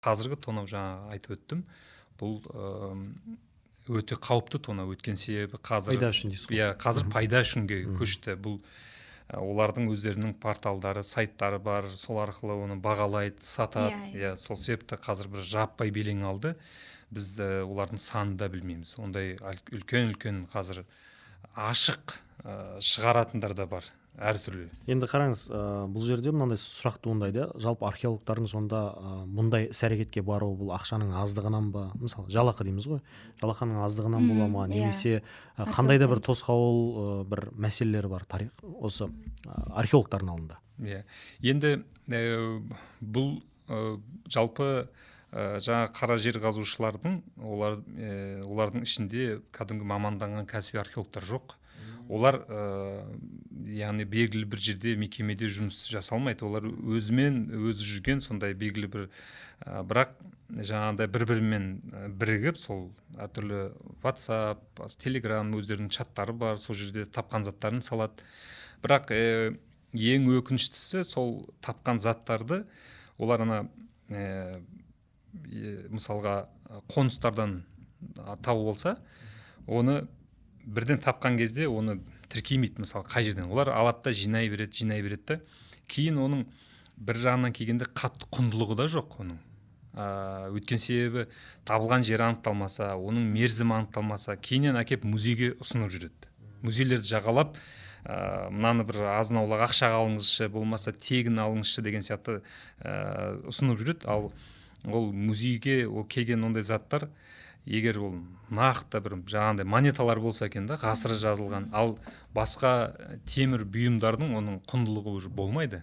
Қазіргі тонау, жаңа айтып өттім, бұл өте қауіпті тонау, өткен себебі қазір Пайда үшін дейсіз ғой. Иә, қазір пайда үшінге көшті бұл. Олардың өздерінің порталдары, сайттары бар, сол арқылы оны бағалайды, сатады. Иә, Иә, сол себепті қазір бір жаппай белең алды. Біз олардың санын да білмейміз. Ондай үлкен үлкен қазір ашық шығаратындар да бар әртүрлі. Енді қараңыз, бұл жерде мынандай сұрақ туындайды: жалпы археологтардың сонда мұндай іс әрекетке баруы бұл ақшаның аздығынан ба? Мысалы, жалақы дейміз ғой, жалақының аздығынан бола ма немесе қандай да бір тосқауыл, бір мәселелер бар тарих осы археологтардың алдында? Иә, енді бұл жалпы жаңа қара жер қазушылардың, олардың ішінде кәдімгі маманданған кәсіби археологтар жоқ. Олар яғни белгілі бір жерде, мекемеде жұмыс жасалмайды. Олар өзімен өзі жүрген сондай белгілі бір бірақ жаңағыдай бір бірімен бірігіп, сол әртүрлі WhatsApp, Telegram, өздерінің чаттары бар, сол жерде тапқан заттарын салады. Бірақ ең өкініштісі, сол тапқан заттарды олар ана мысалға, қоныстардан тауып алса, оны бірден тапқан кезде оны тіркемейді. Мысалы, қай жерден олар алады да, жинай береді, жинай береді да, кейін оның бір жағынан келгенде қатты құндылығы да жоқ оның. Өйткені себебі табылған жері анықталмаса, оның мерзімі анықталмаса, кейіннен әкеп музейге ұсынып жүреді. Музейлерді жағалап, мынаны бір азын аулақ ақшаға алыңызшы, болмаса тегін алыңызшы деген сияқты ұсынып жүреді. Ал ол музейге ол келген ондай заттар, егер ол нақты бір жаңағындай монеталар болса екен да, ғасыры жазылған, ал басқа темір бұйымдардың оның құндылығы уже болмайды.